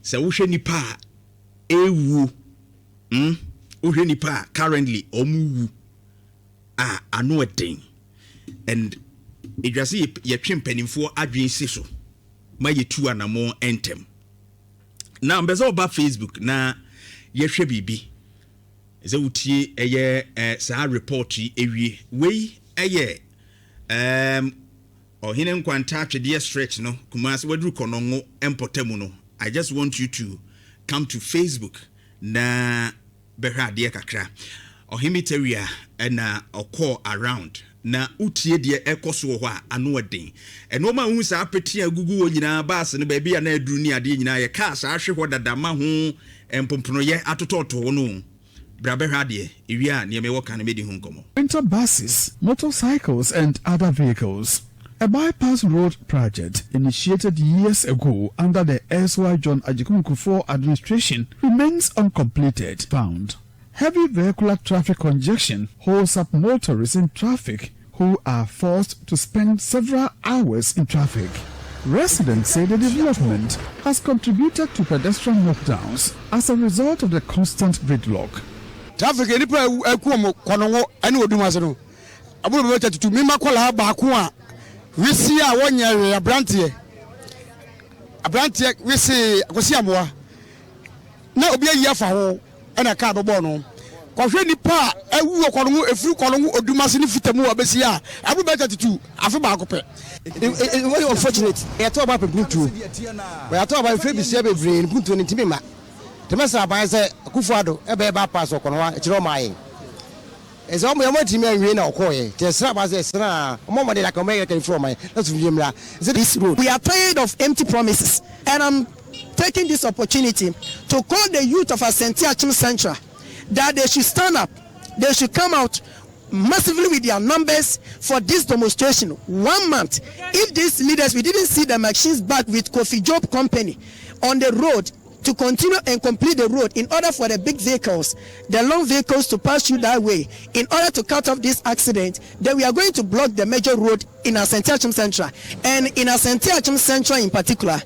Sɛ wohwɛ nipa a ɛwuo, wohwɛ nipa a currently ɔmo wu a, ano ɛden, and edwa sɛ yɛtwe mpanimfoɔ adwene si so ma yɛtu anammɔn ntɛm. Na mbɛ sɛ ɔba Facebook na yɛhwɛ biribi sɛ wotie ɛyɛ saa report yi ewie. Wei ɛyɛ Ɔhene Nkwanta Atwedeɛ stretch no, Kumase, waduru Kɔnɔngo mpɔtamu no. I just want you to come to Facebook na bɛhwɛ adeɛ kakra. Ɔhene Tawia ɛna ɔkɔɔ around na wotie deɛ ɛkɔ so wɔ hɔ a, ano ɛden. Ɛnɔɔma a wohu saa apete a gugu hɔ nyinaa, baase no baabi a na aduru ne adeɛ nyinaa yɛ kaa saa ahwe hɔ dada ma ho mpomponoyɛ atotɔɔtɔ hɔ no. Bra bɛhwɛ adeɛ ewie a, nneɛma ɛwɔ ka no mɛdi ho nkɔmmɔ. Enter buses, motorcycles, and other vehicles. A bypass road project initiated years ago under the SY John Agyekum Kufuor administration remains uncompleted. Found. Heavy vehicular traffic congestion holds up motorists in traffic, who are forced to spend several hours in traffic. Residents say the development has contributed to pedestrian knockdowns as a result of the constant gridlock. Traffic nipa eku ɔmo Kɔnɔngo ɛne Odumase no aburo bɛbɛ kyɛ tutu mima kɔla baako a wisi a wɔnyɛ hwee, aberanteɛ wisi akosi amoa na obi ayi afa ho ɛna kaa bɛbɔɔ no. Kɔhwɛ nipa a ɛwu wɔ Kɔnɔngo, efiri Kɔnɔngo, Odumase ne Fitamu a bɛsi a aburo bɛyɛ 32 afe baako pɛ. It very unfortunate. Yɛtɔ ɔba pɛ mpuntuo, yɛatɔ ɔba mfiri bisia bebree mpuntuo no ntumi ma tɛmɛ sɛ aban sɛ Akufo Ado ɛbɛyɛ bypass ɔkɔnɔwa ɛkyerɛ ɔma yɛn ɛsɛ ɔmo yɛ ɔmo atumi anwie na ɔkɔɔyɛ nti ɛsrɛ aban sɛ ɛsrɛ a ɔmo ɔmo de daka ɔmo yɛ kɛkɛ firi ɔman na so fie mmra ɛsɛ this road. We are tired of empty promises, and I'm taking this opportunity to call the youth of Asante Akim Central that they should stand up, they should come out massively with their numbers for this demonstration. One month, if these leaders, we didn't see the machines back with Kofi Job Company on the road to continue and complete the road in order for the big vehicles, the long vehicles to pass through that way, in order to cut off this accident, then we are going to block the major road in Asante Akim Central. And in Asante Akim Central in particular,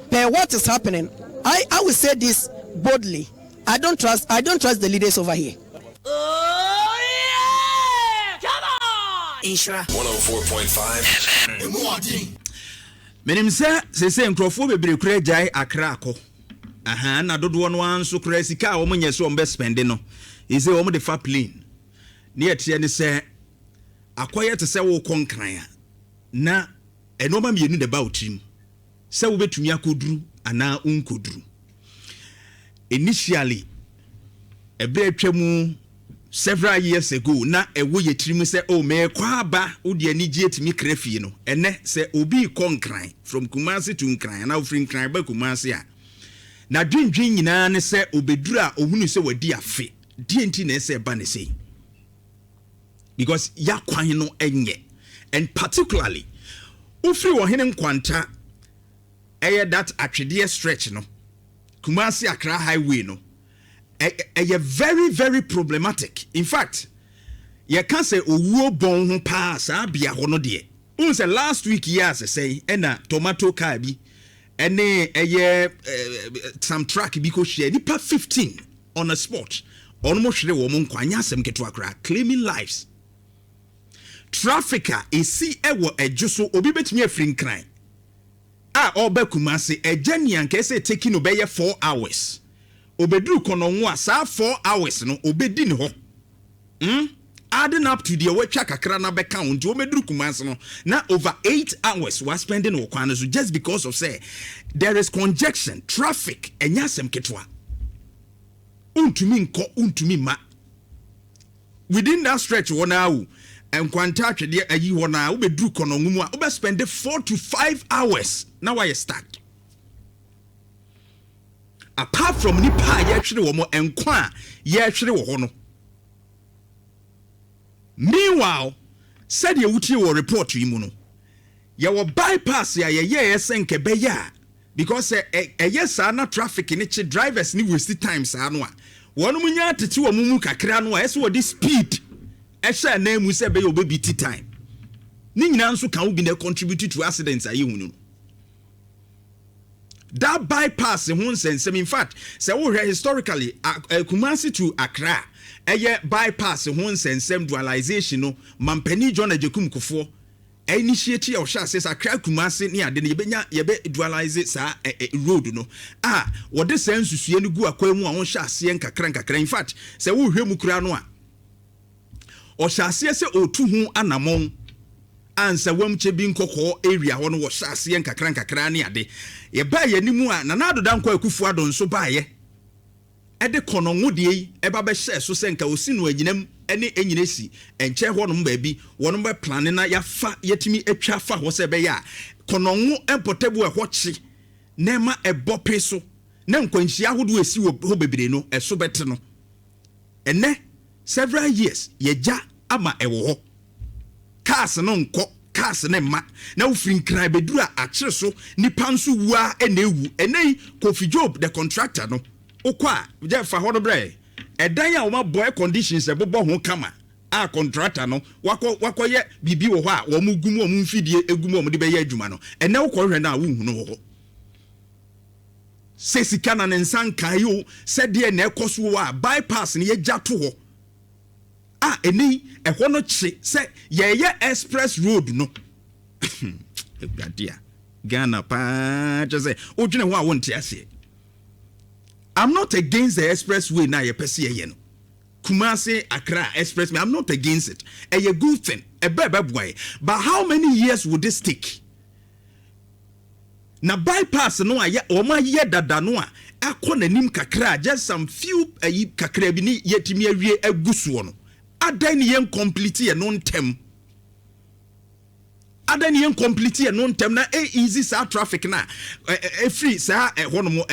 per what is happening, I will say this boldly. I don't trust the leaders over here. Oh yeah! Come on! Insura. 104.5 FM. Menim sɛ sese nkurɔfoɔ bebree kura gyae Akra akɔ aha na dodoɔ no ara nso kura sika a wɔn nyɛ sɛ wɔn bɛ spend no ɛsɛ wɔn de fa plane ne. Yɛteɛ ne sɛ akɔyɛ te sɛ wɔrekɔ Nkran a, na nneɛma mmienu na ɛba wo tirim sɛ wobɛtumi akɔduru anaa wonkɔduru. Initially, ɛberɛ atwa mu several years ago, na ɛwɔ yɛ tirim sɛ o mɛkɔ aba, wode anigye atumi kra fie no. Ɛnɛ sɛ obi kɔ Nkran, from Kumase to Nkran anaa ofiri Nkran ba Kumase a, na dwendwen nyinaa ne sɛ obɛduru a ohunu sɛ wadi afe deɛ nti na ɛsɛ ɛba ne sei, because yakwan no nyɛ. And particularly wofiri Ɔhene Nkwanta, ɛyɛ that Atwedeɛ stretch no, Kumasi Accra highway no, ɛyɛ very very problematic. In fact, yɛka sɛ owuo bɔn ho paa saa bea hɔ no deɛ, wohu sɛ last week yi a sɛsɛn ɛna tomato car bi ɛne ɛyɛ some truck bi kɔhyia, nipa 15 on the spot ɔno mo hwere wɔn nkwa. Anyɛ asɛm ketewa koraa, claiming lives. Traffic a esi ɛwɔ ɛdwo so, obi bɛtumi afiri Nkran a ɔreba Kumase, ɛgya nea nka ɛsɛ taking no bɛyɛ 4 hours, obɛduru Kɔnɔngo a, saa 4 hours no obɛdi ne hɔ, Adding up to deɛ watwa kakra na bɛka ho nti, wɔbɛduru Kumase no na over 8 hours wa spending wɔ kwan no so, just because of say there is congestion traffic. Ɛnyɛ asɛm ketewa. Wontumi nkɔ, wontumi ma within that stretch hɔ naa o. Nkwanta Atwedeɛ ayi hɔ naa, wobɛduru Kɔnɔngo mu a, wobɛ spend 4 to 5 hours na wayɛ stuck. Apart from nipa a yɛhwere wɔn nkwa a yɛhwere wɔ hɔ no, meanwhile, sɛdeɛ wotie wɔ report yi mu no, yɛwɔ bypass a yɛyɛɛ sɛ nkɛ bɛyɛ a, because sɛ ɛyɛ saa na traffic ne kye drivers ne waste time saa no a, wɔn mu nya atete wɔn mu kakra no a, ɛsɛ wɔde speed ɛhyɛ anan mu sɛ ɛbɛyɛ ɔbɛbi ti time ne nyinaa nso ka wo bi na contribute to accidents a yɛhu no. That bypass ho nsɛnsɛm, in fact, sɛ wohwɛ historically, Kumasi to Accra ɛyɛ bypass ho nsɛnsɛm dualization no, Mampanin John Agyekum Kufuor initiate a ɔhyɛ aseɛ sɛ Accra Kumasi ne ade no yɛbɛnya, yɛbɛ dualize saa road no a wɔde saa nsusuiɛ no gu akwan mu a wɔhyɛ aseɛ nkakra nkakra. In fact, sɛ wohwɛ mu koraa no a, ɔhyɛ aseɛ sɛ ɔtu ho anammɔn ansa wamkyɛ bi nkɔkɔɔ area hɔ no, wɔhyɛ aseɛ nkakra nkakra ne ade. Yɛbaa yɛn anim a, Nana Addo Dankwa Akufo Addo nso baayɛ ɛde Kɔnɔngo deɛ yi ɛba bɛhyɛ so sɛ nka osi no Anyinam ne Enyina si nkyɛn hɔnom baabi, wɔn bɛ plan na yɛafa, yɛtumi atwa fa hɔ sɛ ɛbɛyɛ a Kɔnɔngo mpɔtabu a ɛhɔ kye na ɛma ɛbɔ pe so na nkwanhyia ahodoɔ esi wɔ hɔ bebree no ɛso bɛte no. Ɛnɛ several years yɛgya ama ɛwɔ hɔ, cars no nkɔ, cars ne mma na wofiri Nkran bɛduru a akyere so, nipa nso wu a ɛna ewu. Ɛnɛ yi Kofi Job the contractor no, wokɔ a gye fa hɔ no brɛ ɛdan a wɔn abɔ air conditions ɛbobɔ ho kama a contractor no wakɔ wakɔyɛ biribi wɔ hɔ a wɔn gu mu, wɔn mfidie egu mu a wɔn de bɛyɛ adwuma no. Ɛnɛ wokɔ hwɛ no a, wohu no wɔ hɔ sɛ sika na ne nsa nkae o, sɛdeɛ na ɛkɔ so wɔ a bypass no yɛgya to hɔ a ɛnɛ yi ɛhɔ no kye sɛ yɛyɛ express road no. Awurade a Ghana paa, kyerɛ sɛ wodwene ho a wonte aseɛ. I'm not against the expressway na yɛpɛ sɛ yɛyɛ no, Kumasi Accra Expressway. I'm not against it, ɛyɛ good thing, ɛbɛ ɛbɛboa yɛ, but how many years would this take? Na bypass no a yɛ wɔn ayɛ dada no a akɔ n'anim kakra, just some few ayi kakra bi ne yɛtumi awie agu soɔ no, adan ne yɛn complete yɛ no ntɛm? Adan ne yɛn complete yɛ no ntɛm na ɛ easy saa traffic na ɛfiri saa ɛhɔ nom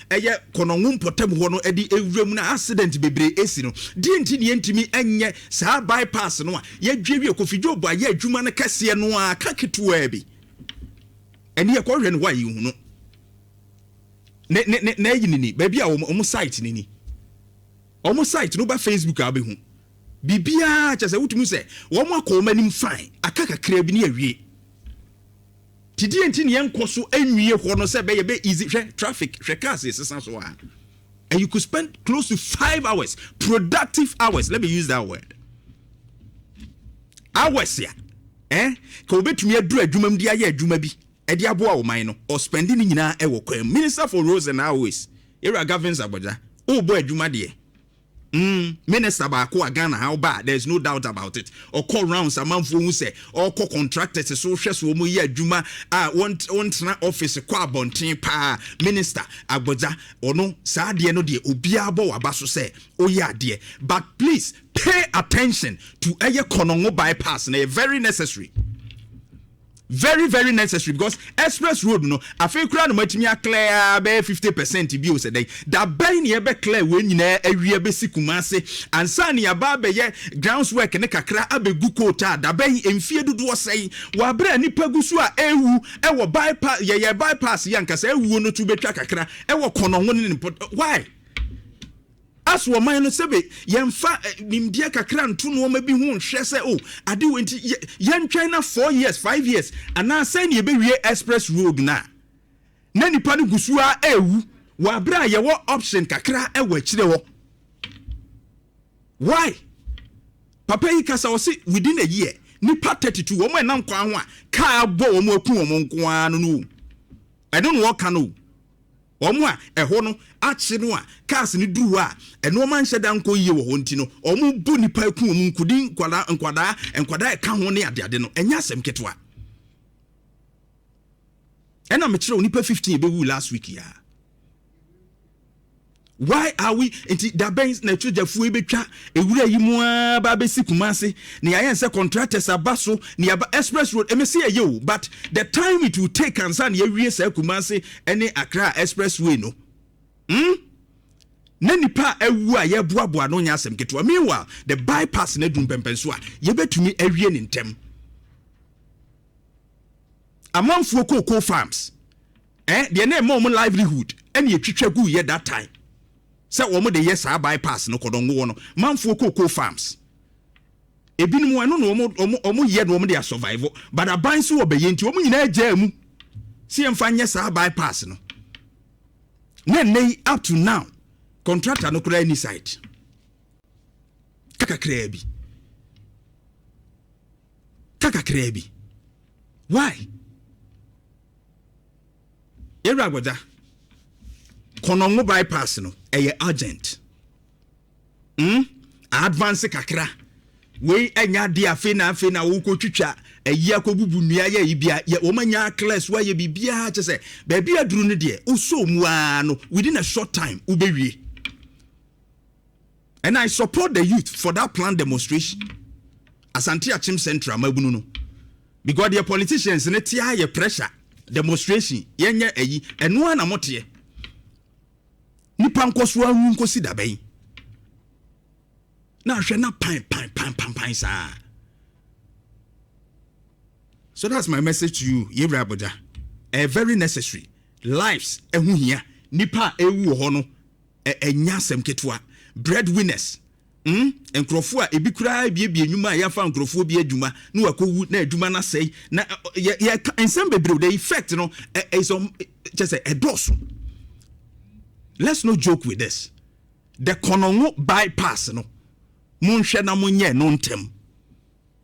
ɛyɛ Kɔnɔngo mpɔtam hɔ no ɛde ewura mu na accident bebree esi no? Deɛ nti ne yɛntumi ɛnyɛ saa bypass no a yɛdwie wie Kofi Job ayɛ adwuma no kɛseɛ no a ka ketewaa bi ɛne yɛkɔhwɛ no hɔ a yɛhu no ne ne ne na ɛyi ne ni baabi a wɔn site ne ni, wɔn site no ba Facebook a wobɛhu biribiara kyɛ sɛ wotumi sɛ wɔn akɔ wɔn anim fine, aka kakra bi ne awie. Ti deɛ nti ne yɛnkɔ so nwie hɔ no sɛ bɛyɛ bɛ easy? Hwɛ traffic, hwɛ cars esesa so a, and you could spend close to 5 hours, productive hours, let me use that word, hours ya ka obetumi aduru adwuma mu de ayɛ adwuma bi ɛde aboa ɔman no, ɔspend ne nyinaa ɛwɔ kwan mu. Minister for Roads and Highways, Ewura Governs Agbodza, ɔrebɔ adwuma deɛ. Minister baako a Ghana ha ɔba, there is no doubt about it, ɔkɔ rounds, amanfoɔ hu sɛ ɔkɔ contractors so hwɛ so wɔn yɛ adwuma a wɔntena office kɔ abɔnten paa. Minister Agbodza, ɔno saa adeɛ no deɛ, obiara bɔ waba so sɛ ɔyɛ adeɛ, but please pay attention to ɛyɛ Kɔnɔngo bypass na ɛyɛ very necessary, very very necessary, because express road no afei kura no matumi aclear bɛyɛ 50% bi o. Sɛ dɛn da bɛn ne yɛbɛ clear wei nyinaa awie bɛsi Kumase ansa ne yɛaba abɛyɛ grounds work ne kakra abɛgu coal tar? Da bɛn, mfie dodoɔ sɛn wɔabrɛ a nipa gu so a ɛwu ɛwɔ bypass? Yɛyɛ bypass yɛ ankasa ɛwuo no to bɛtwa kakra ɛwɔ Kɔnɔngo ne ne mpɔ. Why as ɔman no sɛbe yɛmfa nimdeɛ kakra nto nneɛma bi ho nhwɛ sɛ o ade wɔ nti yɛntwɛn na 4 years, 5 years anaasɛ ne yɛbɛwie express road na na nipa no gu so a ɛɛwu wɔ abere a yɛwɔ option kakra ɛwɔ akyire hɔ? Why? Papa yi kasa, ɔse within a year nipa 32 wɔn a ɛnam kwan ho a kaa bɔ wɔn aku wɔn nko ara no, ɛno na wɔka no, wɔn a ɛhɔ no akye no a cars no duru hɔ a ɛnoɔma nhyɛ da nkɔ yie wɔ hɔ nti no wɔn bu nipa eku wɔn nkudi nkwadaa nkwadaa nkwadaa ɛka ho ne adeade no, ɛnyɛ asɛm ketewa. Ɛna mekyerɛ nipa 15 ebewu last week ya. Why are we? Nti dabɛn na akyerɛgyafoɔ yi bɛtwa ewura yi mu ara ba abɛsi Kumase na yɛayɛ sɛ contractors aba so na yɛaba express road? Ɛmɛ sɛ yɛyɛ o, but the time it will take ansa na yɛawie saa Kumase ne Accra Expressway no, Na nipa a awu a yɛboaboa no nyɛ asɛm ketewa. Meanwhile, the bypass na adu mpɛmpɛn so a yɛbɛtumi awie ne ntɛm. Amanfoɔ cocoa farms deɛ na ɛma wɔn livelihood ɛna yɛtwitwa gu yɛ that time sɛ wɔn de yɛ saa bypass no. Kɔdɔngo wɔ no, manfoɔ cocoa farms ebinom ɛno na wɔn yɛ na wɔn de asurvive, but aban so wɔ bɛyɛ nti wɔn nyinaa gyaa mu si yɛmfa nyɛ saa bypass no. Na ɛnnɛ yi up to now contractor no koraa nni site. Ka kakraa bi. Ka kakraa bi. Why? Yɛwura Agbagya, Kɔnɔngo bypass no ɛyɛ urgent. Hmm? Advance kakra. Wei ɛnyɛ adeɛ afei na afei na wokɔtwitwa ayi akɔbubu nnua yɛ ayi bia yɛ wɔn anya clear so ayɛ biribiara kyɛ sɛ baabi aduru no deɛ wosɔ mu ara no within a short time wobɛwie. And I support the youth for that plan demonstration. Asante Akyem Central mabunu no. Because deɛ politicians no te ara yɛ pressure demonstration yɛnyɛ ayi ɛno ara na moteɛ. Nipa nkɔso anwu nkosi da bɛn? Na ahwɛ na pan pan pan pan pan saa. So that's my message to you, Yewura Abuja. Eh, very necessary. Lives ɛho hia. Nipa a ewu wɔ hɔ no, ɛnyɛ asɛm ketewa. Breadwinners. Hmm, nkurɔfoɔ a ebi koraa ebiebie nnwuma a yɛafa nkurɔfoɔ bi adwuma na wakɔwu na adwuma no asɛe na yɛ yɛka nsɛm bebree the effect no is on kyɛ sɛ ɛdɔɔso. Let's not joke with this. The Konongo bypass no monhwɛ na monyɛ no ntɛm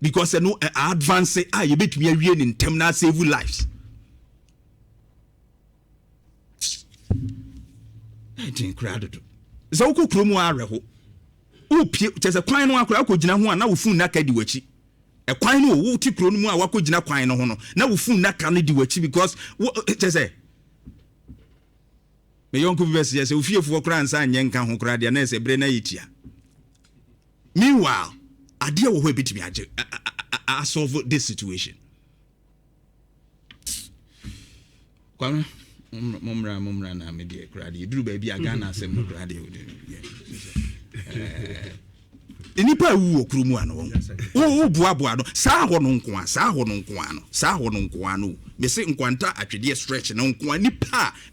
because ɛno advance a yɛbɛtumi awie ne ntɛm na save lives. Ɛden koraa dodo. Sɛ wokɔ kurom a awerɛho. Wopie kyɛ sɛ kwan no akora akɔgyina ho a na wo fon nnaka di w'akyi. Ɛkwan no o wote kuro no mu a wakɔgyina kwan no ho no na wo fon nnaka no di w'akyi because wo kyɛ sɛ me yɔnko bi bɛseɛ sɛ ofiefoɔ koraa nsa nyɛ nka ho koraa deɛ na ɛsɛ berɛ no ayɛ tia. Meanwhile adeɛ wɔ hɔ a ɛbɛtumi agye asolve this situation. Kwame, mommra mommra na me deɛ koraa deɛ ɛduru baabi a Ghana asɛm no koraa deɛ nnipa awu wɔ kuro mu ano wɔn woboaboa no saa hɔ no nkoa saa hɔ no nkoa no saa hɔ no nkoa no mese nkwanta atwedeɛ stretch no nkoa nipa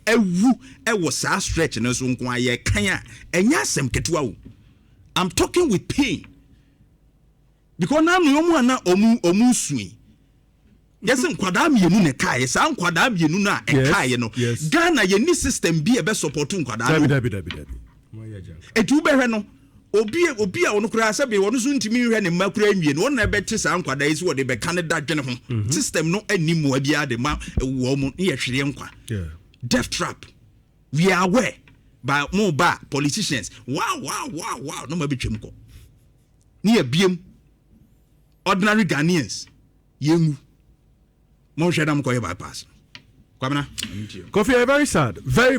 a awu ɛwɔ saa stretch no so nkoa yɛ kan a ɛnyɛ asɛm ketewa o I'm talking with pain Because na ano wɔn a na wɔn wɔn resu yi yɛsɛ nkwadaa mmienu na ɛkaeɛ saa nkwadaa mmienu no a ɛkaeɛ no Ghana yɛni system bi a ɛbɛ support nkwadaa no eti wobɛhwɛ no obi obi a ɔno koraa sɛbi ɔno nso ntumi nhwɛ ne mma koraa nwie no ɔno na ɛbɛte saa nkwadaa yi so wɔde bɛka ne da dwene ho mhm. system no ani mmoa biara de ma wɔn mu ne yɛhwereɛ nkwa death trap we are aware by mo ba politicians wow wow wow wow na mo abɛtwam kɔ. Ne yɛ biem ordinary Ghanaians yɛnwu monhwɛ na mokɔyɛ bypass no Kwabena. Kofi ɛyɛ very sad very.